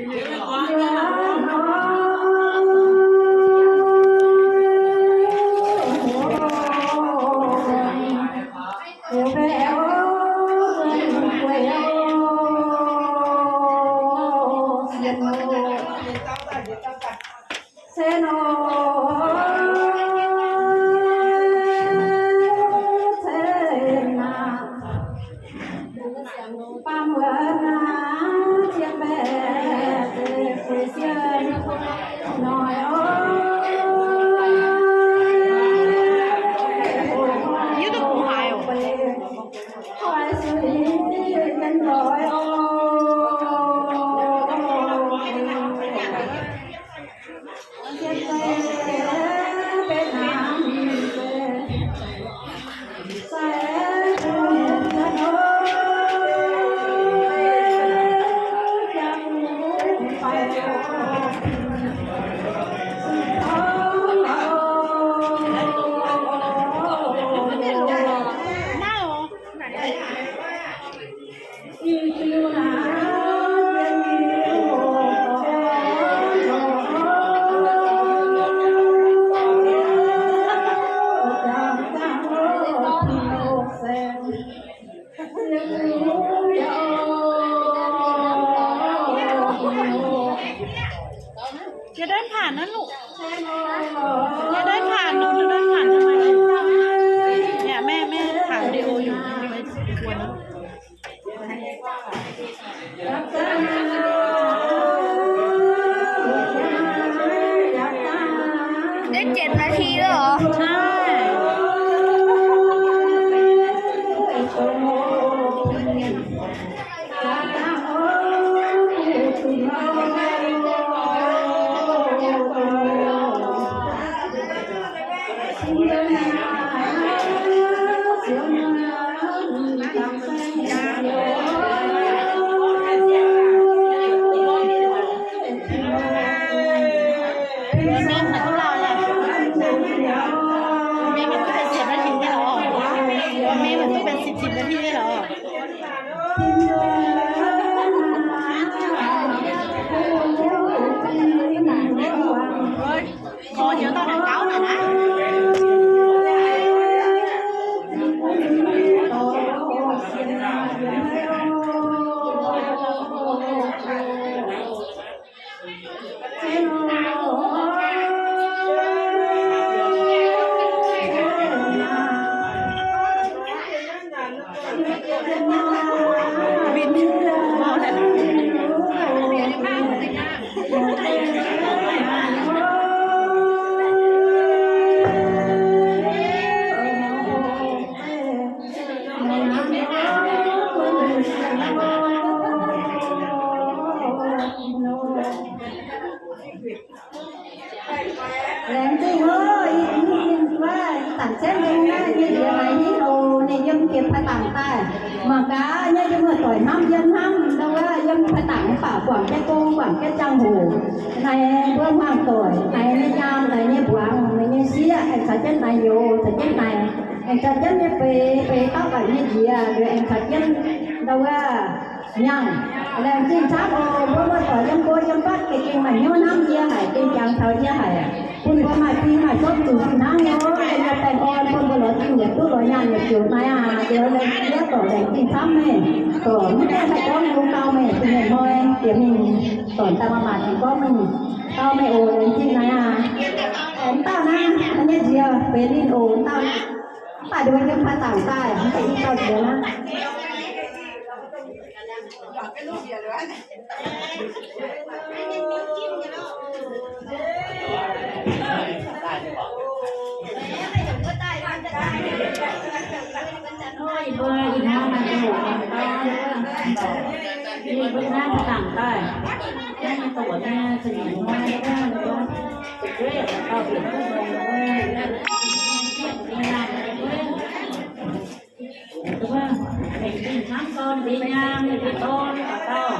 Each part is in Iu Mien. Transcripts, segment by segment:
Yie doiv ผ่าน นะลูก Yie doiv ผ่าน หนู หนู doiv ผ่าน ทำไม เนี่ย แม่ แม่ ถ่ายวิดีโออยู่ กวน ได้เจ็ดนาทีแล้วเหรอ ใช่ แม่เหมือนพวกเราเลย แม่มันต้องเป็นสิบนาทีได้เหรอ แม่มันต้องเป็นสิบสิบนาทีได้เหรอ Ôi, khó nhớ tao là cáo rồi đấy. Laengz zingh oc, ih zanc jienv nyei naaiv nyei njiec haic hingv oc, ninh yiem jiex paix dangc daaih. Mangc gaax nyei, yiem muoz-doic hnamv yiem hnamv ndau wuov, yiem paix dangc mv baac guangc jienv gong, guangc jienv ziangh hoc. Naaic mbuo hmuangv doic, naaic nyei nyaam, naaic nyei mbuangz, naaic nyei sieqv, aengx caux jienv naaic youz, caux jienv naaic, aengx caux jienv nyei feix, feix dauh ganh nyei njiec, aengx caux jienv ndau wuov Nyaanh, laengz zingh camv oc. Mbuo muoz-doic yiem go yiem fatv gengh maaih hnyouv hnamv yie haic, gengh jangx taux yie haic. Bun mbuo maaih fing maaih fouv zuqc fih hnangv nor, yie baengh orn bun mbuo lorz zingh yietc duqv lorz nyaanh yietc joux naaiv aqv. Nduov laengz zingh dorc, laengz zingh camv meih dorc, mv gaengh haih gorngv lungh gau meih, mienh hnoi jiex mingh dorc daaih maaih maac ziqc gorngv mingh gau meih oc. Laengz zingh naaiv aqv. Aengx dauh naaiv, naaiv nyei nziex benx ninh oc, dauh naaiv. Mv baac nduov yiem paix dangc daaih, mv baac i dauh nziex naaiv. Yie mbuo ih hnoi maaih ziangh hoc dangh daaih, yie mbuo naaiv paix dangc daaih, naaiv nyei doqc nyei, za'gengh hnoi, laengz zingh camv gorn mbuo nyaam, mbuo dorn, dauh dauh.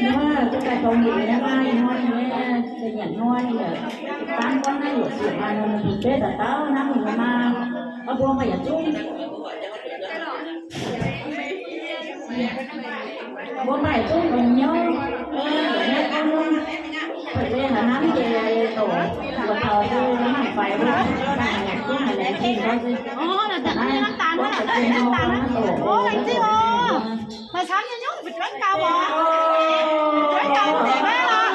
Wuov, duqv daaih dorngx njiec nyei maa, ih hnoi nyei, da'nyiec hnoi nyei, dangv gorngv naaiv luoqc ziepc maa, ninh mbuo deix dauh dauh hnangv nyei maa. Mbuo maaih yietc zungv, mbuo maaih yietc zungv longx hnyouv. Ov, naaiv daaih naaiv น้ำตาล ov, laengz zingh oc. Maaih camv nyei nyungc, fu'jueiv gauh oc. Fu'jueiv gauh deix maiv lorqc.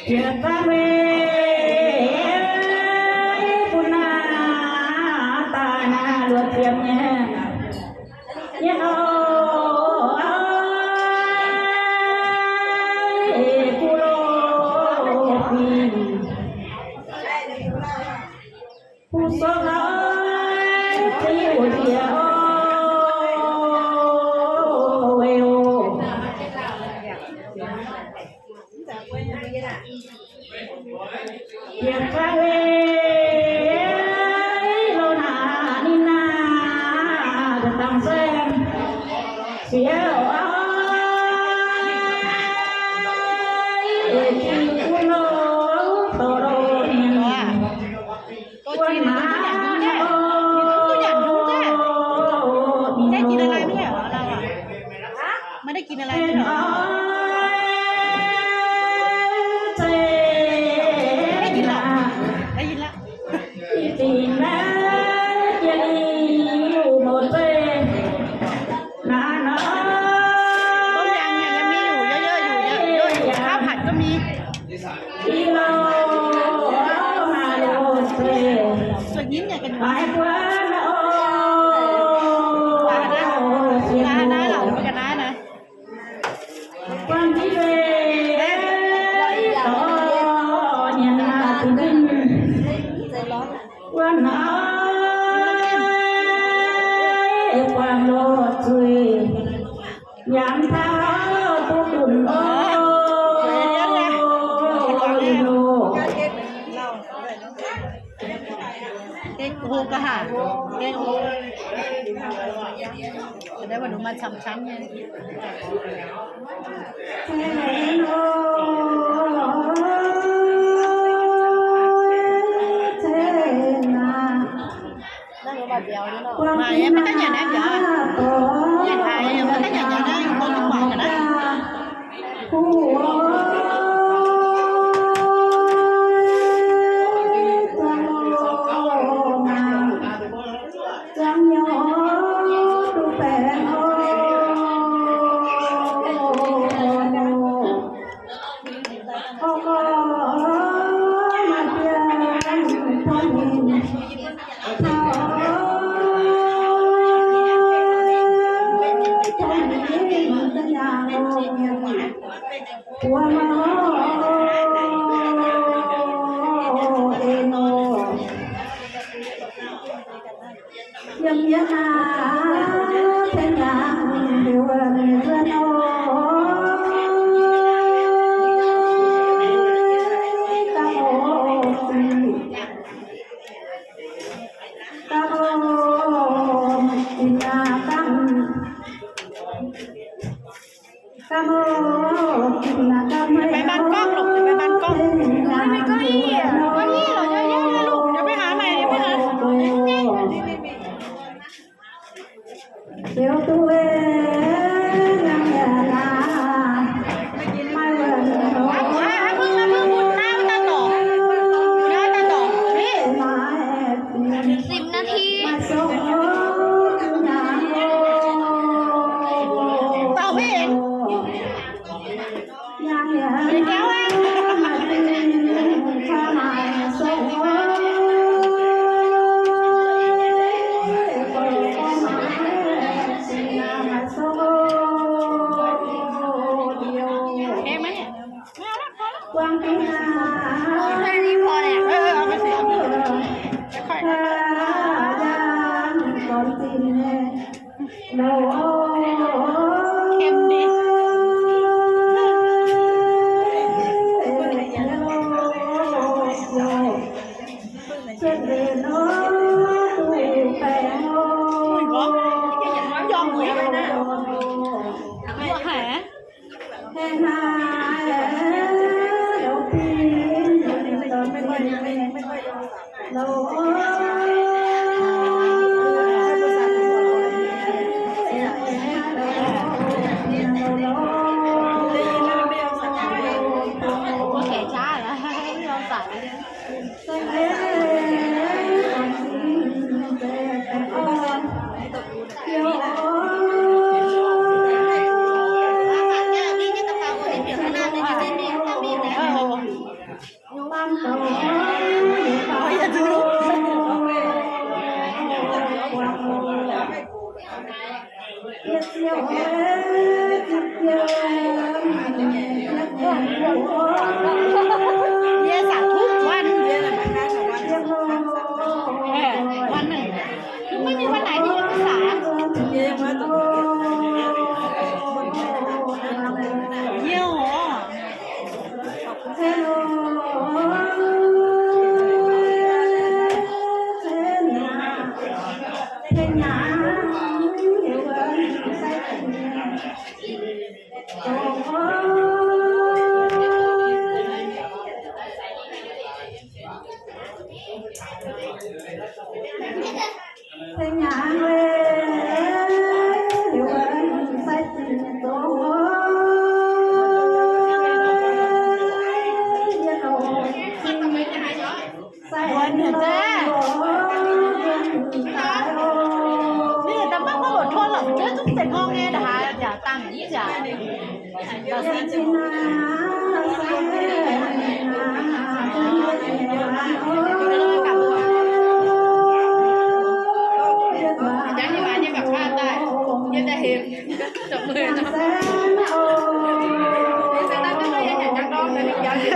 Jiex zangv mingh bun naaiv daaih naaiv luoqc ziepc nyei, nyei oc, guv loh fingx. Fu sou hnoi ziux njiec oc, weic oc. Yietc zungv weic loz-hnangv ninh naaic dangh saeng, siou oix jiex gunv loh, doz loh ninh. Ôi, maiv giìn laic maiv haic lorqc. Maiv giìn laic maiv haic lorqc. Maiv giìn lorqc. Maiv giìn lorqc. Tôm yangh yaac mingh yuc, yaac, yaac, yaac, yaac, ข้าวผัด ก็มี. Sueih nyinv nyei ga'nyuoz. Baac naaiv lorqc, baac naaiv naaiv. Wuov naaiv buangh loz-zuiz, yaac taux duqv nduqc oc. Gengh hlo ga'haac, gengh hlo. Naaiv maaih camv-camv nyei. Maaih maiv daaih nyanc naaiv mbiauz. Nyanc haaix maiv daaih nyanc naaiv, mbuo mingh guangc ga'naaiv. Yiem yie hnangv tengx yangh liuz nzuonx oc. Gapv oc, gapv oc, gapv oc, gapv oc, gapv oc. Phải ban gong lục, phải ban gong. Ôi, có gì à? Có gì là do dắt ra lục, cho bé Hà mày đi, bé Hà. Ơ, ơ, Hưng, Hưng, bụt nao tao tổ. Nao tao tổ. Đi. Mười lămนาที. Tao biết. Kem đi. Yie xả thuốc one. Ê, one này. Không có như one này thì không xả. Nhiều hả? Buồn hả ta? Bây giờ tao mắc có một thôn lỏng chết chúng ta ngon nghe đã hả? Giả tăng ý giả. Giả xin. Chán đi mà, đi bạc pha tại. Đi tại hiệp. Chọn mười. Đi sang năm mươi, em nhảy trắng đó, tại vì kéo gì.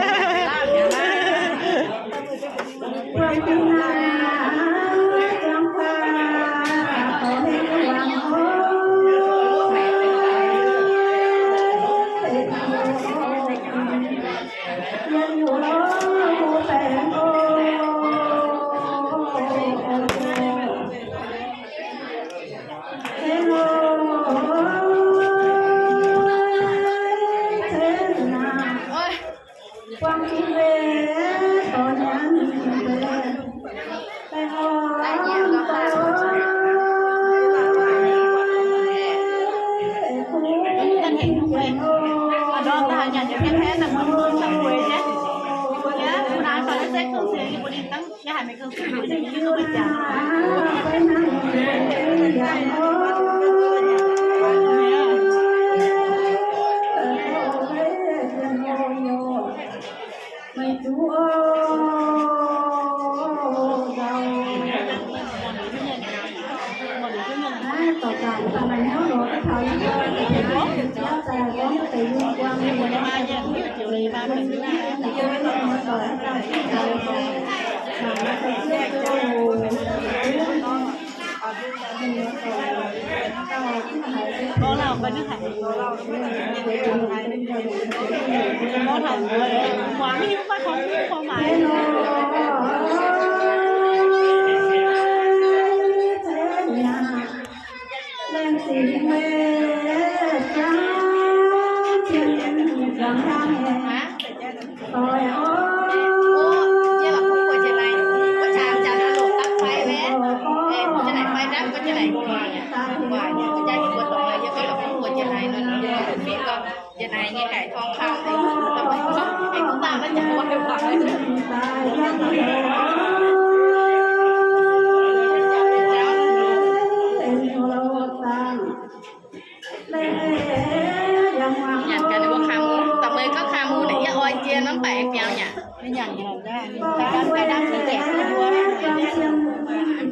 Nyanc gaax ninh mbuo kangh mu, da'meix gorngv kangh mu naaic yie oix jien norm daic biaux nyanc.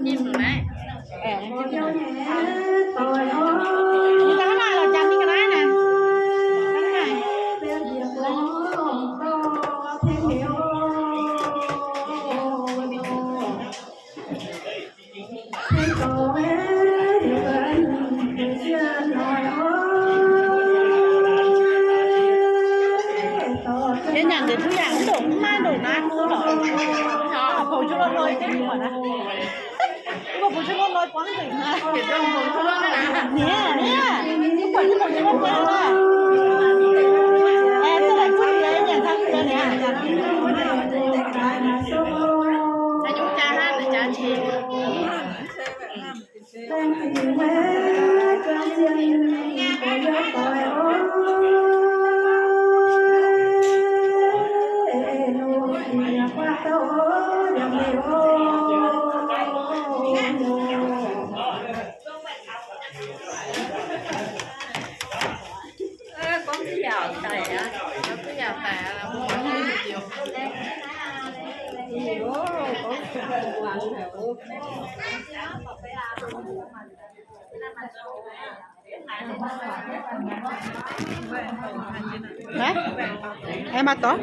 Jiem naaiv. Yie nyanc nzengc duqv yangh mv ndongc mv maaih ndongc naaiv kuv lorqc. Bouc jienv lorh loi jienv muonc aqv. Mv baac bouc jienv lorh loi buangv nzengc aqv. Niev, niev, mv buatc jienv bouc jienv lorh loi aqv. Aengx duqv laengz zingh yie nyanc cangv jiex niaa. Nyungc jaa hnangv, jaa qiex. Hả? Em mà tỏ.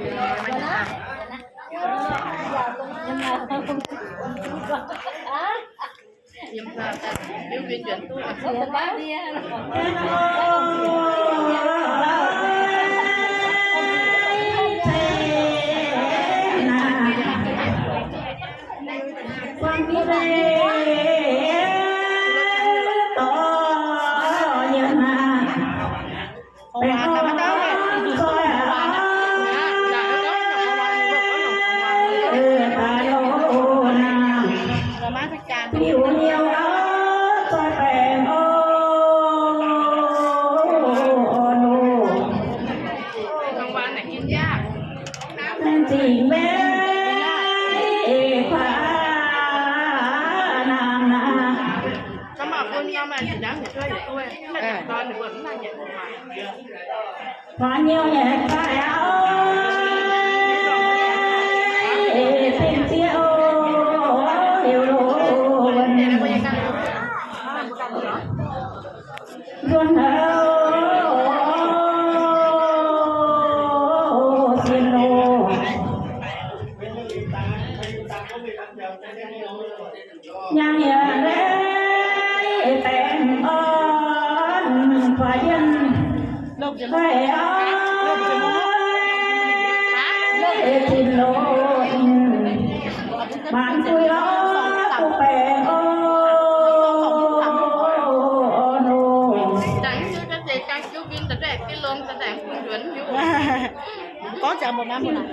Nhang yaac lei baengh orn kuaaiv yienh, baengh orn, Tin-Hungh, maanc guix orn duqv baengh orn, orn, orn. Gorngv jangx mbuo naaiv mbuo naaic.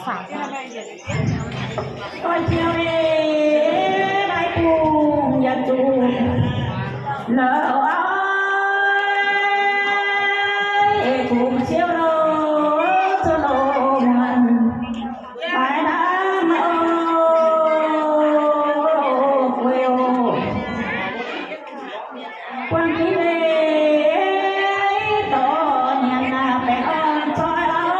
Oix ziouc ei naaiv bung yaac zuqc la'oix ei bung ziouv lo, ziouv lo muonc. Maiv hnamv oc, guei oc. Buangh jiex leiz dorh nyanc naaic baengh orn zoih oc.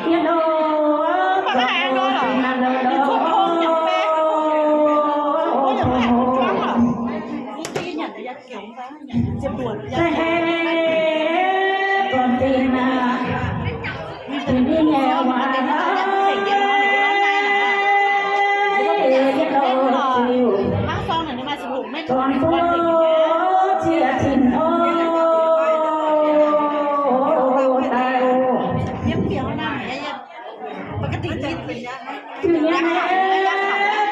Yie nor zoux dinh naaic ndou ndou oc. Za'gengh buonv dinh naaic, dinh nyei waac, yietc douh ziouc zornc buo ziex zinh oc, daaih oc. Zuqc nyei,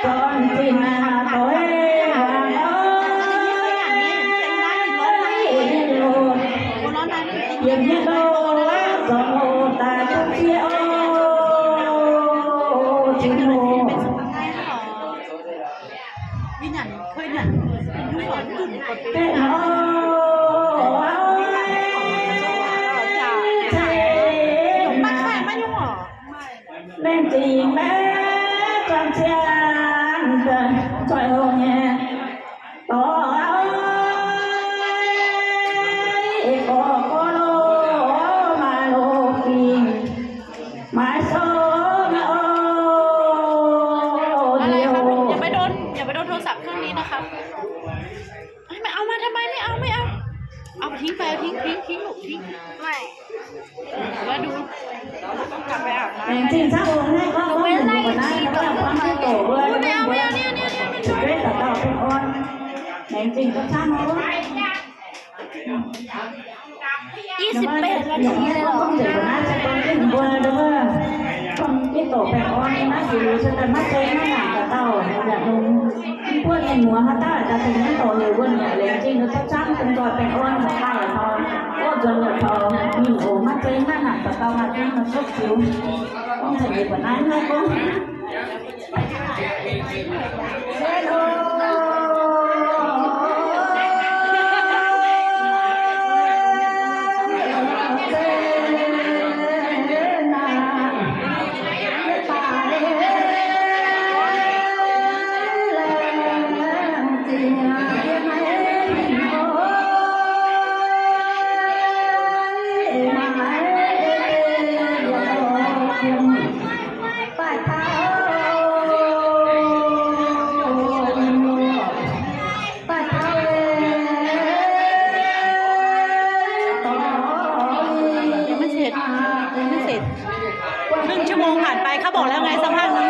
zornc zinh naaic doix hlaax oc, yietc nyei douh zornc oc, daaih duqv ziex oc, zinh oc. Betv oc, laengz zingh maiv zuangx ziangh zoih hlo nyei dorh, gorx gorx lo, maaih loz fingx, maaih sou oc. อะไรครับ อย่าไปโดน อย่าไปโดนโทรศัพท์เครื่องนี้นะครับ ไม่เอามาทำไม ไม่เอา ไม่เอา เอาทิ้งไป เอาทิ้ง ทิ้ง ทิ้ง ลูก ทิ้ง ไม่ หรือว่าดู กลับไปอาบน้ำ Laengz zingh camv oc. Naaiv gorngv gorngv mbuox naaiv, naaiv gorngv gorngv mbuox wuov, ไม่เอา ไม่เอา เนี่ย เนี่ย เนี่ย มัน Laengz zingh camv oc. ยี่สิบแปดนาทีเลยเหรอ Gorngv mbuox naaiv se gorngv mbuox wuov, gorngv mbuox baengh orn naaiv, ziouc liuz se daaih maiv zeiz naaiv naanc dauh dauh, yaac longx. Mv buonv mienh muoz haaix dauh daaih tengx maiv dorc heuc wuonh yaac laengz zingh camv camv, dongh nzoih baengh orn daaih taux, wuov nzuonx yaac taux mingh oc. Maiv zeiz naaiv naanc dauh dauh maaih zungv maaih sopv ziux. Gorngv taux yie buatc naaiv naaiv gorngvยังไม่เสร็จ ยังไม่เสร็จ ครึ่งชั่วโมงผ่านไป เขาบอกแล้วไง สักพักนึง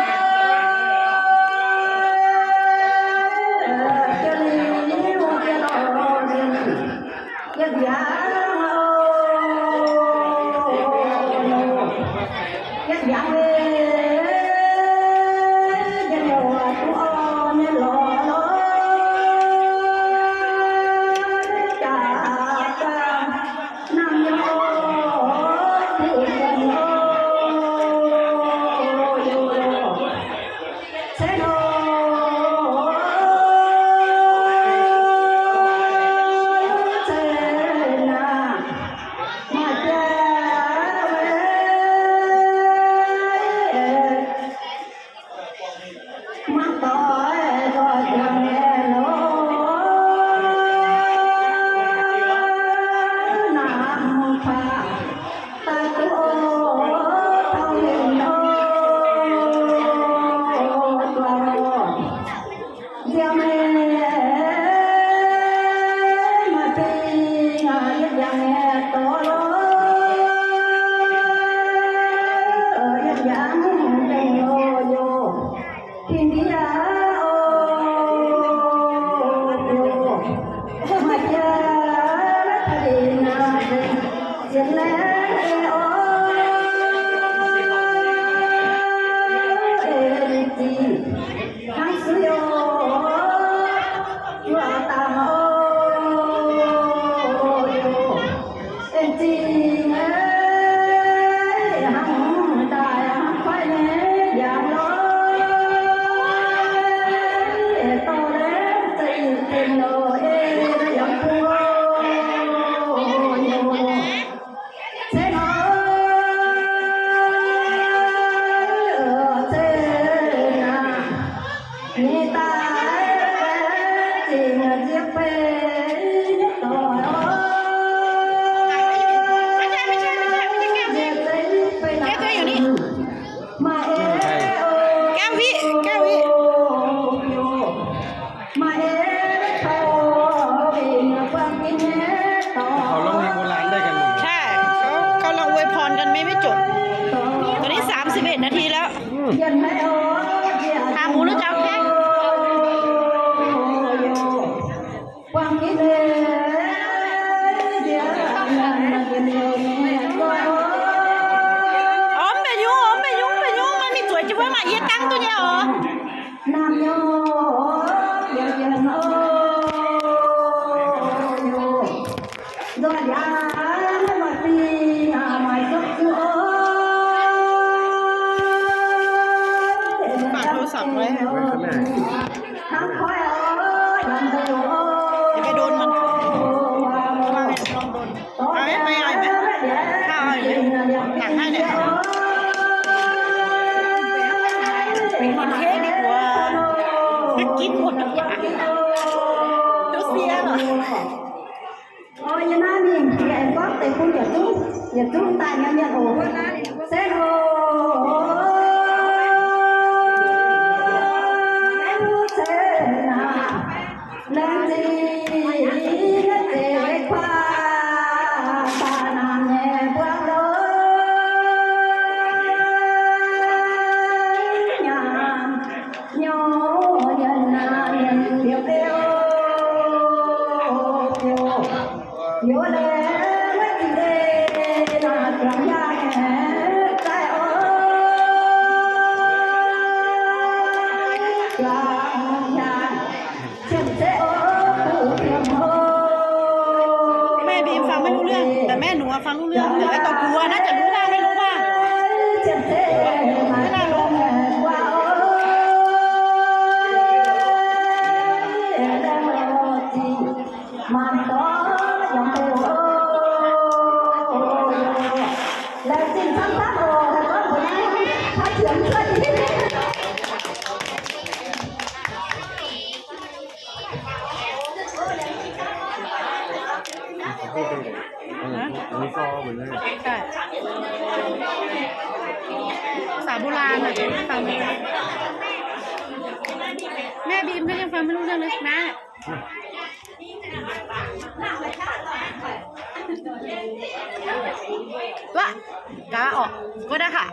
เขาร้องเพลงโบราณด้วยกันหมด ใช่ เขากำลังอวยพรกันไม่ไม่จบ ตอนนี้สามสิบเอ็ดนาทีแล้ว อืม ขาหมูหรือจะเอาแข้ง อ๋อ มันเป็นยุ้ง อ๋อ มันเป็นยุ้ง เป็นยุ้ง มันมีสวยจุ๊บไว้มาเยี่ยตั้งตัวเนี้ยเหรอ ฝากโทรศัพท์ไว้ ไว้ข้างหน้า อย่าไปโดนมัน เอาไหม ไปเอาไหม ข้าวเอาไหม ตักให้เนี่ย ไปกินเค้กดีกว่า จะกินหมดทุกอย่าง ดูเสียเหรอ Ôi, yie naaiv mingh, yie aengx gorngv deix bun yietc zungv, yietc zungv daaih nyei mienh oc. Se oc, se naaic, laengz zingh nyei zeiz kuaah, daaih naaic nyei buangv lorqc, nyaanh nyouz yienh naaic mienh biouv biouv biouv.แม่บีมฟังไม่รู้เรื่อง แต่แม่หนูอะฟังรู้เรื่อง แต่ไอ้ตรงกูอะน่าจะรู้บ้างไม่รู้บ้าง ไม่น่ารู้ ภาษาโบราณอะ ฟังไม่รู้ แม่บีมก็ยังฟังไม่รู้เรื่องเลยนะ ว้า กาออก ก็ได้ค่ะ